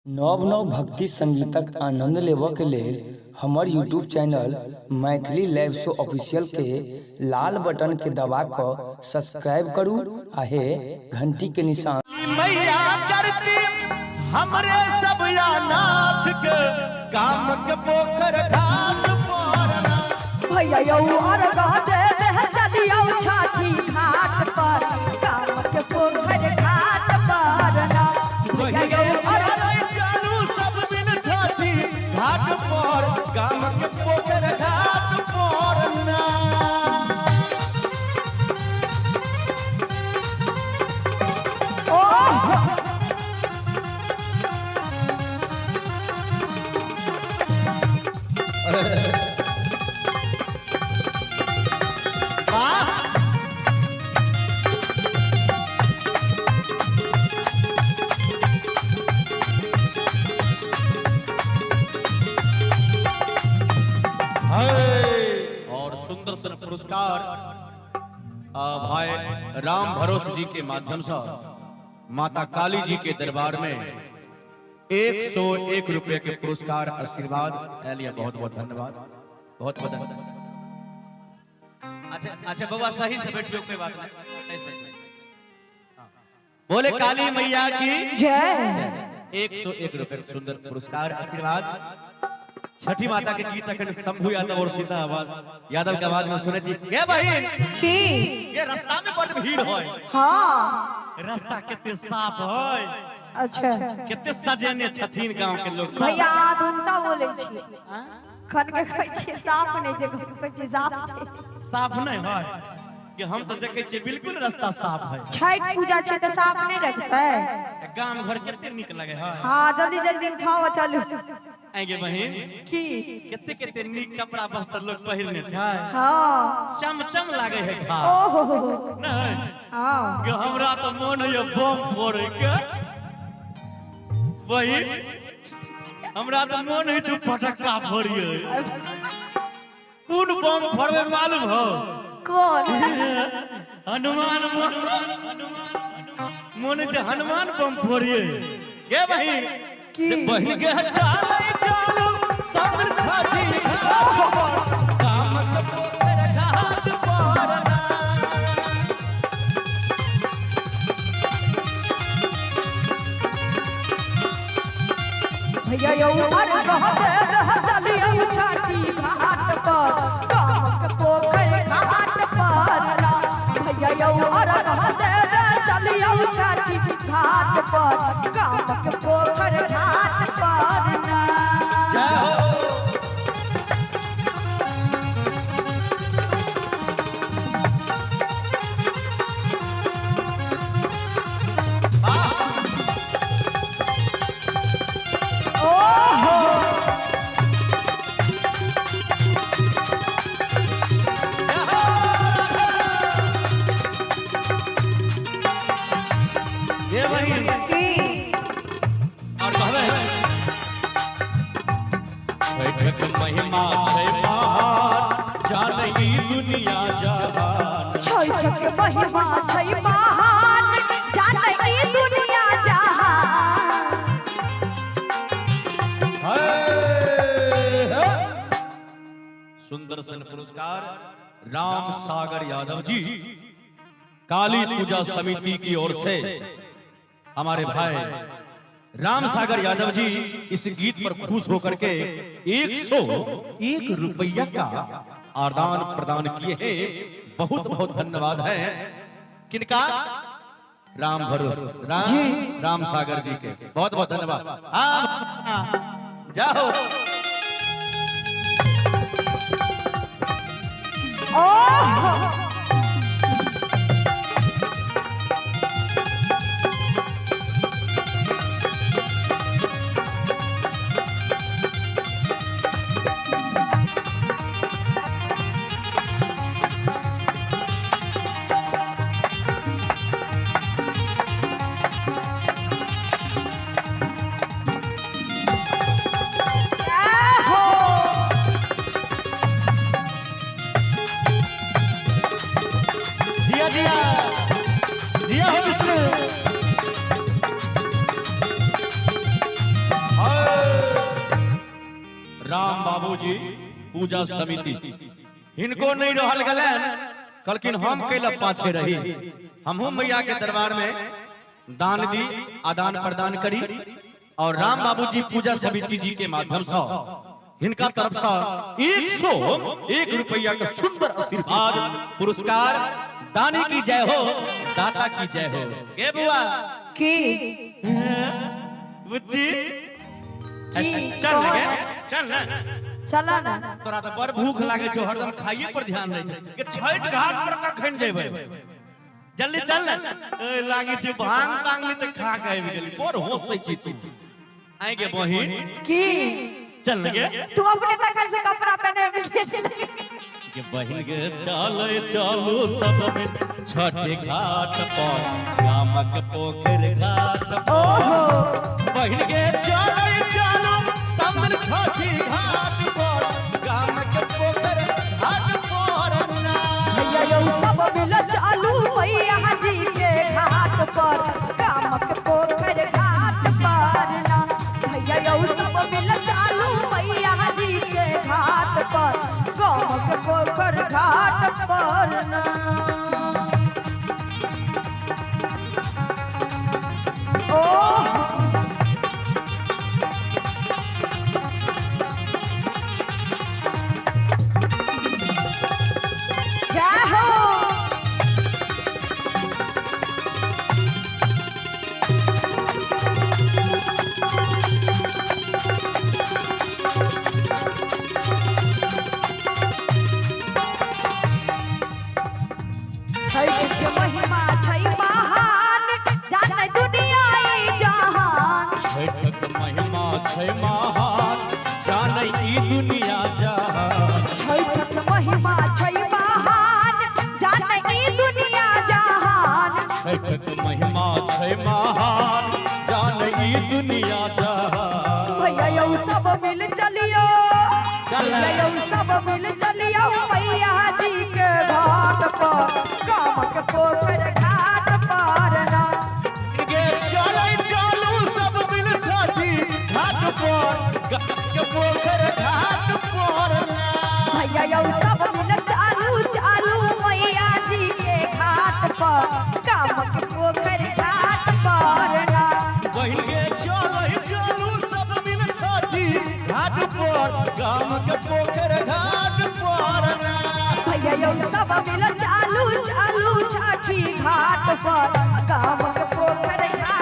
नव नव भक्ति संगीतक आनंद लेबऽ के लेल हमर YouTube channel Maithili live show official के लाल बटन के दबा कऽ सब्सक्राइब करू आ हे घंटी के निशान मैया करती हमरे सब नाथ के काम के पोखर घाट पर। भैया यौ अर्घ देवे चलियौ छठी घाट पर, काम के पोखर घाट पर ना। भैया यौ अर्घ चलू सब दिन छठी घाट पर, गाम के पोखर घाट पर ना। वाह। और सुंदर सन पुरस्कार भाई राम भरोस जी के माध्यम से माता काली जी के दरबार में 101 रुपए के पुरस्कार आशीर्वाद लिया। बहुत बहुत धन्यवाद, बहुत बहुत धन्यवाद। अच्छा अच्छा बबुआ सही से बैठियो, कोई बात नहीं, सही से बैठियो। बोले काली मैया की जय। 101 रुपए के सुंदर पुरस्कार आशीर्वाद। छठी माता के गीत अखन शंभू यादव और सीता आवाज यादव के आवाज में सुने छी। ये बहिन की ये रास्ता में बड़ भीड़ है। हाँ रास्ता कते साफ है। अच्छा कते सजेने छथिन गांव के लोग। भैया आधुनता बोले छी, खन के कहै छी साफ नहीं छै, खन के कहै छी साफ छै। साफ नहीं है कि हम तो देखे छियै बिल्कुल रास्ता साफ है। छठ पूजा छै तऽ साफ नहीं रखतै। गाम घर कते नीक लगे है। हाँ जल्दी जल्दी उठाओ चलू। आगे बहिन की कते कते नीक कपड़ा वस्त्र लोग पहिरने छै। हाँ चमचम लागे है घाट। ओहो नहीं हाँ कि हमरा तो मन है बम फोड़े के। बहिन हमरा तो मन है जो पटक्का फोड़िए। कोन बम फोड़बे मालूम हो? कौन? हनुमान बम। मन है हनुमान बम फोड़िए। गे बहिन की बहिन के चले चलू सब छठी घाट पर, गाम के पोखर घाट पर ना। भैया यौ अर्घ देवे चलियौ छठी घाट पर, गाम के पोखर घाट पर ना। भैया यौ अर्घ देवे चलियौ छठी घाट पर, गाम के पोखर घाट पर ना। जय हो। ओहो ये बहिन की और कहबै छठक महिमा छै महान, जानै ई दुनिया जहान। छठक महिमा छै महान, जानै ई दुनिया जहान। सुंदर सन पुरस्कार राम सागर यादव जी काली पूजा समिति की ओर से हमारे भाई राम सागर यादव जी इस गीत पर खुश होकर के 101 रुपया का आदान प्रदान किए हैं। बहुत बहुत धन्यवाद है किनका? राम भरोस राम राम सागर जी के बहुत बहुत धन्यवाद। जाओ। ओहो आहो। राम बाबूजी पूजा समिति हिनको नहीं रहल गलन, कहलखिन हम कैला पाछे रही, हमहू मैया के दरबार में दान दी, आदान प्रदान करी। और राम बाबूजी पूजा समिति जी के माध्यम से हिनका तरफ से 101 रुपया का सुंदर आशीर्वाद पुरस्कार। दानी की जय हो, दाता की जय हो। गे बुआ की बुच्ची की चल गे, चल ना, चला ना। तोरा तो बड़ भूख लागे छौ, हरदम खाइए पर ध्यान रहे छौ। के छठ घाट पर कखन जेबै? जल्दी चल ना। ए लागे छै भांग तांग ली त खा के आबि गेली, बड़ होसै छी तू। आइ गे बहिन की चल ना गे। तू अपने तखन से कपड़ा पहने में चल के बहिन गे, चले चलू सब में छठ घाट पर, गामक पोखर घाट पर। ओहो बहिन गे चले चलू सब मिल छठ घाट पर, गामक पोखर घाट पर ना। भैया यौ सब मिल चालू मैया जी के घाट पर, गामक पोखर घाट पर ना। भैया यौ सब मिल चालू मैया जी के घाट पर, गामक पोखर घाट पर ना। ओह जय हो। छठ के महिमा छै महान, जाने दुनिया ई जहान। छठक महिमा छै महान, जानै ई दुनिया जहान। छठ के महिमा छै महान, जाने ई दुनिया जहान। छठक महिमा छै महान, जानै ई दुनिया जहान। भैया यौ सब मिल चलियो, चल। भैया यौ सब मिल चलियो मैया जी के घाट पर, गामक पोखर घाट पर ना। गे चलै चलू सब मिल छठी घाट पर, गामक पोखर घाट पर ना। भैया यौ सब मिल चालू चालू मैया जी के घाट पर, गामक पोखर घाट पर ना। बहिन गे चलै चलू सब मिल छठी घाट पर, गामक पोखर घाट पर ना। भैया यौ सब मिल चालू चालू छठी घाट पर, गामक पोखर घाट